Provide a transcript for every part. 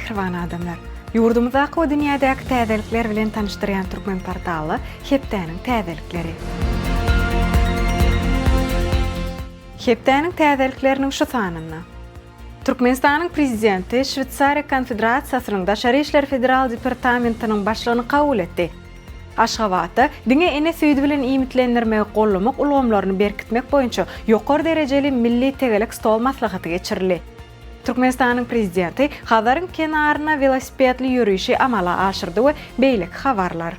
Mähriban adamlar! Ýurdumyzdaky we dünýädäki täzelikler bilen tanyşdyrýan Türkmen portally hepdäniň täzelikleri. Hepdäniň täzelikleriniň şu sanynda. Türkmenistanyň Prezidenti Şweýsariýa Konfederasiýasynyň Daşary işler federal departamentiniň başlygyny kabul etdi. Aşgabatda diňe ene süýdi bilen iýmitlendirmegi goldamak ulgamlaryny berkitmek boýunça ýokary derejeli milli tegelek stol maslahaty geçirildi. Türkmenistanyň Prezidenti Hazaryň kenaryna welosipedli ýörişi amala aşyrdy we beýleki habarlar.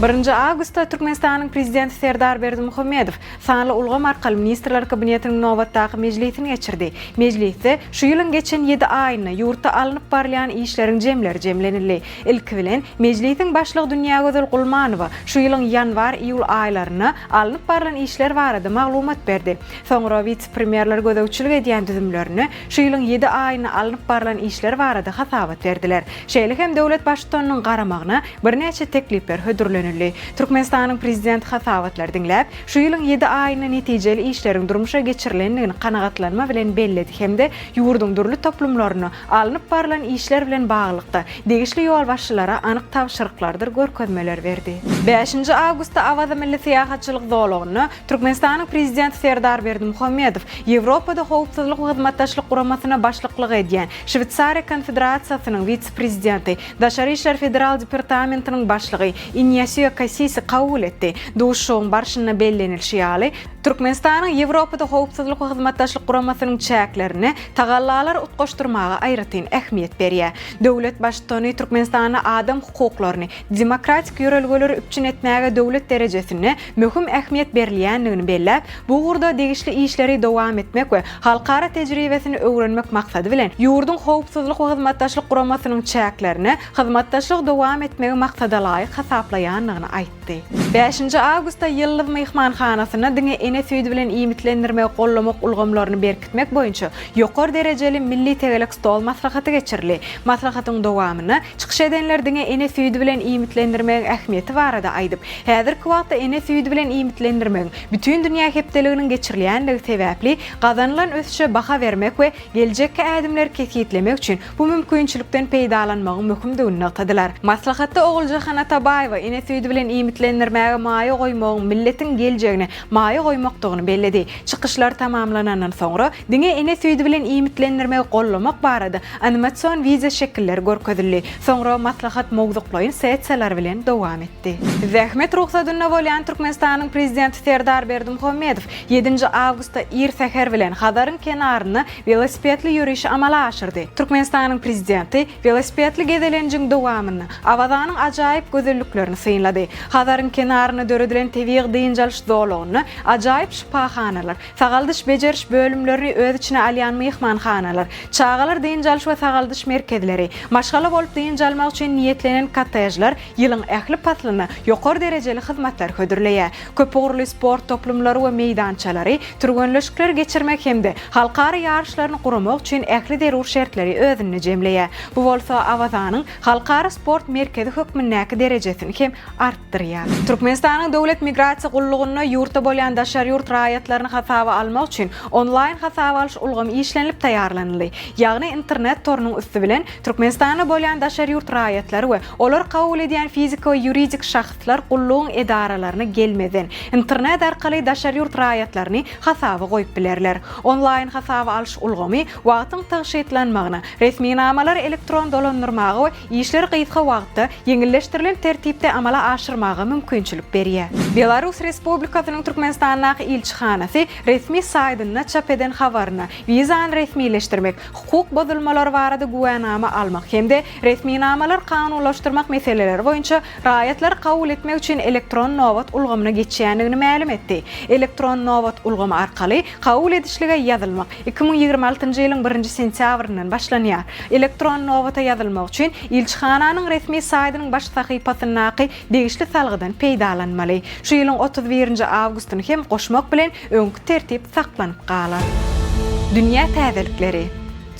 Birinji awgustda Türkmenistanyň Prezidenti Serdar Berdimuhamedow sanly ulgam arkaly Ministrler Kabinetiniň nobatdaky mejlisini geçirdi. Mejlisde şu ýylyň geçen ýedi aýynda ýurtda alnyp barylýan işleriň jemleri jemlenildi. Ilki bilen, Mejlisiň Başlygy Dünýägözel Gulmanowa şu ýylyň ýanwar-iýul aýlarynda alnyp barlan işler barada maglumat berdi. Soňra wise-premýerler gözegçilik edýän düzümlerinde şu ýylyň ýedi aýynda alnyp barlan işler barada hasabat berdiler. Şeýle hem döwlet Baştutanynyň garamagyna birnäçe teklipler hödürlenildi. Türkmenistanyň Prezidenti hasabatlary diňläp, şu ýylyň ýedi aýynda netijeli işleriň durmuşa geçirilendigini kanagatlanma bilen belledi hem-de ýurduň dürli toplumlarynda alnyp barlan işler bilen baglylykda, degişli ýolbaşçylara anyk tabşyryklardyr görkezmeler berdi. Bäşinji awgustda Awaza milli syýahatçylyk zolagynda Türkmenistanyň Prezidenti Serdar Berdimuhamedow Ýewropada Howpsuzlyk we Hyzmatdaşlyk Guramasyna başlyklyk edýän Şweýsariýa Konfederasiýasynyň wise-prezidenti, Daşary işler federal departamentiniň başlygy Inýasio Kassisi kabul etdi. Duşuşygyň barşynda bellenilişi ýaly, Türkmenistanyň Ýewropada Howpsuzlyk we Hyzmatdaşlyk Guramasynyň çäklerinde tagallalary utgaşdyrmaga aýratyn ähmiýet berýär. Döwlet Baştutany Türkmenistanda adam hukuklaryny, demokratik ýörelgeleri üpjün etmäge döwlet derejesinde möhüm ähmiýet berilýändigini belläp, bu ugurda degişli işleri dowam etmek we halkara tejribesini öwrenmek maksady bilen, ýurduň Howpsuzlyk we Hyzmatdaşlyk Guramasynyň çäklerinde hyzmatdaşlygy dowam etmegi maksadalaýyk hasaplaýandygyny aýtdy. Bäşinji awgustda Ýyldyz myhmanhanasynda diňe ene süýdi bilen iýmitlendirmegi goldamak ulgamlaryny berkitmek boýunça ýokary derejeli milli tegelek stol maslahaty geçirildi. Maslahatyň dowamynda Çykyş edenler diňe ene süýdi bilen iýmitlendirmegiň ähmiýeti barada aýdyp, häzirki wagtda ene süýdi bilen iýmitlendirmegiň Bütindünýä hepdeliginiň geçirilýänligi sebäpli gazanylan ösüşe baha bermek we geljekki ädimleri kesgitlemek üçin bu mümkinçilikden peýdalanmagyň möhümdigini nygtadylar. Maslahatda Oguljahan Atabaýewa ene süýdi bilen iýmitlendirmäge maýa goýmagyň milletiň geljegine maýa goýmakdygyny belledi. Çykyşlar tamamlanandan soňra, diňe ene süýdi bilen iýmitlendirmegi gollamak barada animasion wideoşekiller görkezildi. Soňra maslahat mowzuklaýyn sessiýalar bilen dowam etdi. Zähmet rugsadynda bolýan Türkmenistanyň Prezidenti Serdar Berdimuhamedow ýedinji awgustda ir säher bilen Hazaryň kenarynda welosipedli ýörişi amala aşyrdy. Türkmenistanyň Prezidenti welosipedli gezelenjiň dowamynda Awazanyň ajaýyp gözelliklerini synlady. Hazaryň kenarynda döredilen tebigy dynç alyş zolagynda ajaýyp şypahanalar, sagaldyş-bejeriş bölümlerini öz içine alýan myhmanhanalar, çagalar dynç alyş we sagaldyş merkezleri, maşgala bolup dynç almak üçin niýetlenen kottejler ýylyň ähli paslynda ýokary derejeli hyzmatlary hödürleýär. Köpugurly sport toplumlary we meýdançalary, türgenleşikleri geçirmek hem-de halkara ýaryşlaryny guramak üçin ähli zerur şertleri özünde jemleýär. Bu bolsa Awazanyň halkara sport merkezi hökmündäki derejesini hem artdyrýar. Türkmenistanyň Döwlet migrasiýa gullugynda ýurtda bolýan daşary ýurt raýatlaryny hasaba almak üçin onlaýn hasaba alyş ulgamy işlenilip taýýarlanyldy. Ýagny internet torunyň üsti bilen Türkmenistanda bolýan daşary ýurt raýatlary we olar kabul edýän fiziki we ýuridik şahslar gullugyň edaralaryna gelmezden, internet arkaly daşary ýurt raýatlaryny hasaba goýup bilerler. Onlaýn hasaba alyş ulgamy wagtyň tygşytlanmagyna, resminamalary elektron dolandyrmaga we işleri gysga wagtda, ýeňilleşdirilen tertipde amala aşyrmaga mümkinçilik berýär. Belarus Respublikasynyň Türkmenistandaky ilçihanasy resmi saýtynda çap eden habarynda wizany resmileşdirmek, hukuk bozulmalary barada güwänama almak hem-de resminamalary kanunlaşdyrmak meseleleri boýunça raýatlary kabul etmek üçin elektron nobat ulgamyna geçýändigini mälim etdi. Elektron nobat ulgamy arkaly kabul edişlige ýazylmak 2026-njy ýylyň birinji sentýabryndan başlanýar. Elektron nobata ýazylmak üçin ilçihananyň resmi saýtynyň baş sahypasyndaky degişli salgydan peýdalanmaly. Şu ýylyň 31-nji awgustyny hem goşmak bilen, öňki tertip saklanyp galar. Dünýä täzelikleri.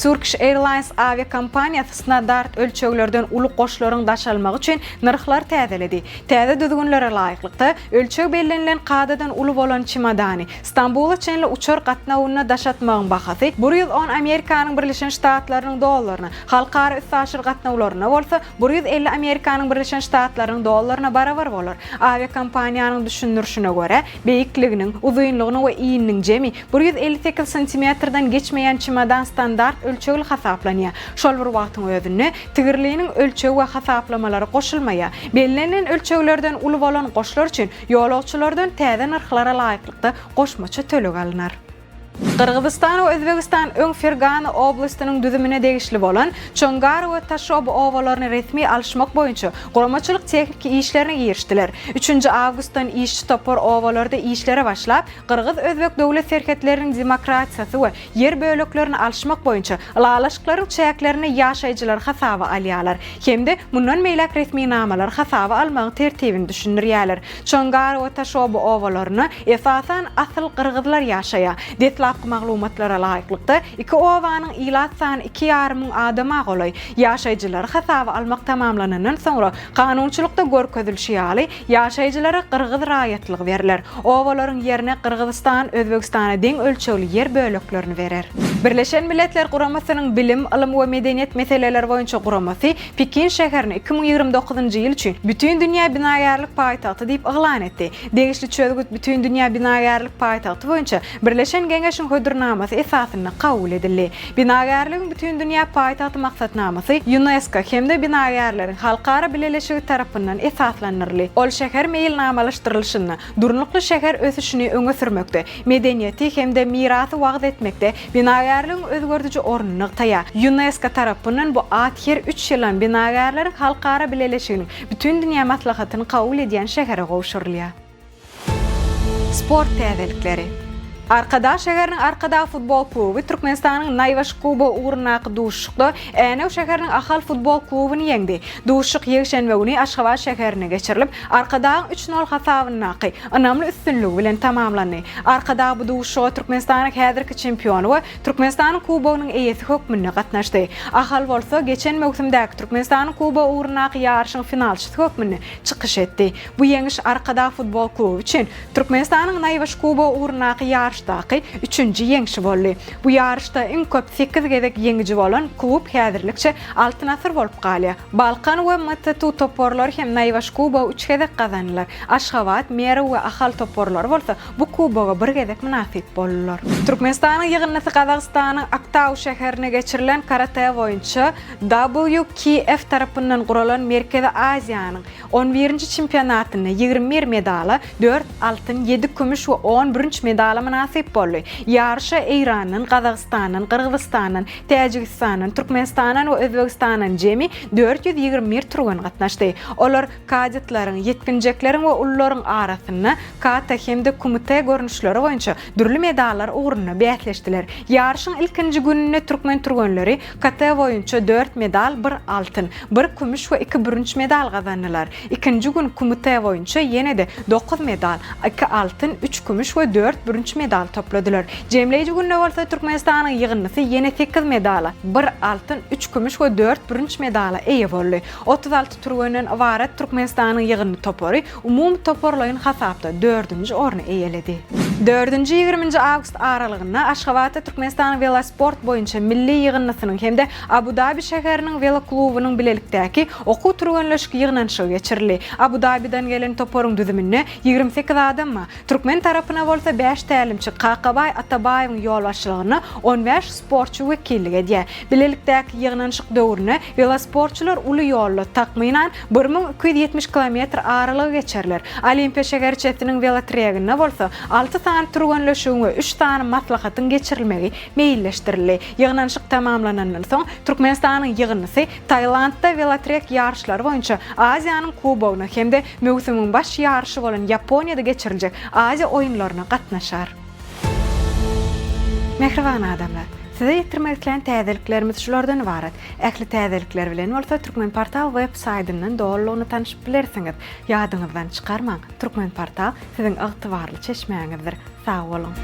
Turkish Airlines awiakompaniýasy snadart ölçeglerden uly goşlaryň daşalmagy üçin nyrhlary täzeledi. Täze düzgünlere laýyklykda, ölçeg bellenilen kadadan uly bolan çemodany Stambula çenli uçar gatnawynda daşatmagyň bahasy 110 Amerikanyň Birleşen Ştatlarynyň dollaryna, halkara üstaşyr gatnawlarynda bolsa 150 Amerikanyň Birleşen Ştatlarynyň dollaryna barabar bolar. Awiakompaniýanyň düşündirişine görä, beýikliginiň, uzynlygynyň we ininiň jemi 158 santimetrden geçmeýän çemodan standart ölçegli hasaplanýar. Şol bir wagtyň özünde, tigirliniň ölçegi we hasaplamalary goşulmaýar. Bellenilen ölçeglerden uly bolan goşlar üçin ýolagçylardan täze nyrhlara laýyklykda goşmaça töleg alnar. Gyrgyzystan we Özbegistan öň Fergana oblastynyň düzümine degişli bolan Çongar we Taşoba obalaryny resmi alyşmak boýunça guramaçylyk-tehniki işlerine girişdiler. Üçünji awgustdan işçi topar obalarda işlere başlap, Gyrgyz-özbek döwlet serhetleriniň demokratiýasy we ýer böleklerini alyşmak boýunça ylalaşyklaryň çäklerinde ýaşaýjylary hasaba alýarlar hem-de mundan beýläk resminamalary hasaba almagyň tertibini düşündirýärler. Çongar we Taşoba obalarynda, esasan, asyl gyrgyzlar ýaşaýar. Deslapky maglumatlara laýyklykda, iki obanyň ilat sany iki ýarym müň adama golaý. Ýaşaýjylary hasaba almak tamamlanandan soňra, kanunçylykda görkezilişi ýaly, Ýaşaýjylara gyrgyz raýatlygy berler. Obalaryň ýerine Gyrgyzystan Özbegistana deň ölçegli ýer böleklerini berer. Birleşen Milletler Guramasynyň Bilim, ylym we medeniýet meseleleri boýunça guramasy Pekin şäherini 2029-njy ýyl üçin Bütindünýä binagärlik paýtagty diýip yglan etdi. Degişli çözgüt Bütindünýä binagärlik paýtagty boýunça Birleşen Geňeşiň hödürnamasy esasynda kabul edildi. Binagärligiň Bütindünýä paýtagty maksatnamasy Ýunesko hem-de Binagärleriň halkara bileleşigi tarapyndan esaslandyryldy. Ol şäher meýilnamalaşdyrylyşynda, durnukly şäher ösüşini öňe sürmekde, medeniýeti hem-de mirasy wagyz etmekde binagärligiň özgerdiji ornuny nygtaýar. Ýunesko tarapyndan bu at her üç ýyldan Binagärleriň halkara bileleşiginiň Bütindünýä maslahatyny kabul edýän şähere gowşurylýar. Sport täzelikleri. Arkadag şäheriniň Arkadag futbol kluby Türkmenistanyň Naýbaşy kubogy ugrundaky duşuşykda Änew şäheriniň Ahal futbol klubuny ýeňdi. Duşuşyk ýekşenbe güni Aşgabat şäherinde geçirilip, Arkadagyň üç nol hasabyndaky ynamly üstünligi bilen tamamlandy. Arkadag bu duşuşyga Türkmenistanyň häzirki çempiony we Türkmenistanyň kubogynyň eýesi hökmünde gatnaşdy. Ahal bolsa geçen möwsümdäki Türkmenistanyň kubogy ugrundaky ýaryşyň finalçysy hökmünde çykyş etdi. Bu ýeňiş Arkadag futbol kluby üçin Türkmenistanyň Naýbaşy kubogy ugrundaky ýaryşdaky üçünji ýeňşi boldy. Bu ýaryşda iň köp sekiz gezek ýeňiji bolan klub häzirlikçe Altyn asyr bolup galýar. Balkan we MTTU toparlary hem Naýbaşy kubogy üç gezek gazandylar. Aşgabat, Merw we Ahal toparlary bolsa bu kuboga bir gezek mynasyp boldular. Türkmenistanyň ýygyndysy Gazagystanyň Aktau şäherinde geçirilen karate boýunça WKF tarapyndan guralan Merkezi Aziýanyň On birinji çempionatynda 21 medala, dört altyn, ýedi kümüş we on bürünç medala mynasyp boldy. Ýaryşa Eýrandan, Gazagystandan, Gyrgyzystandan, Täjigistandan, Türkmenistandan we Özbegistandan jemi 421 türgen gatnaşdy. Olar kadetleriň, ýetginjekleriň we ulularyň arasynda kata hem-de kumite görnüşleri boýunça dürli medallar ugrunda bäsleşdiler. Ýaryşyň ilkinji gününde türkmen türgenleri KT boýunça dört medal, bir altyn, bir kümüş we iki bürünç medal gazandylar. Ikinji gün kumite boýunça ýene-de dokuz medal, iki altyn, üç kümüş we dört bürünç medal topladylar. Jemleýji günde bolsa Türkmenistanyň ýygyndysy ýene sekiz medala, bir altyn, üç kümüş we dört bürünç medala eýe boldy. 36 türgenden ybarat Türkmenistanyň ýygyndy topary umumy toparlaýyn hasapda dördünji orny eýeledi. Dördünji, ýigriminji awgust aralygynda Aşgabatda Türkmenistanyň welosport boýunça milli ýygyndysynyň hem-de Abu-Dabi şäheriniň weloklubynyň bilelikdäki okuw-türgenleşik ýygnanyşygy geçirildi. Abu-Dabiden gelen toparyň düzüminde 28 adam bar. Türkmen tarapyna bolsa bäş tälimçi Kakabaý Atabaýewiň ýolbaşçylygynda on bäş sportçy wekillik edýär. Bilelikdäki ýygnanyşyk döwründe welosportçylar uly ýolda, takmynan, 1270 kilometr aralygy geçerler. Olimpiýa şäherçesiniň welotreginde bolsa alty sany türgenleşigiň we üç sany maslahatyň geçirilmegi meýilleşdirildi. Ýygnanyşyk tamamlanandan soň, Türkmenistanyň ýygyndysy Tailandda welotrek ýaryşlary boýunça Aziýanyň Kubogyna hem-de möwsümiň baş ýaryşy bolan Ýaponiýada geçiriljek Aziýa oýunlaryna gatnaşar. Mähriban adamlar! Size ýetirmek islän täzeliklerimiz şulardan ybarat. Ähli täzelikler bilen bolsa Türkmenportal web saýdyndan dolulygyna tanşyp bilersiňiz. Ýadyňyzdan çykarmaň, Türkmenportal siziň ygtybarly çeşmäňizdir. Sag boluň!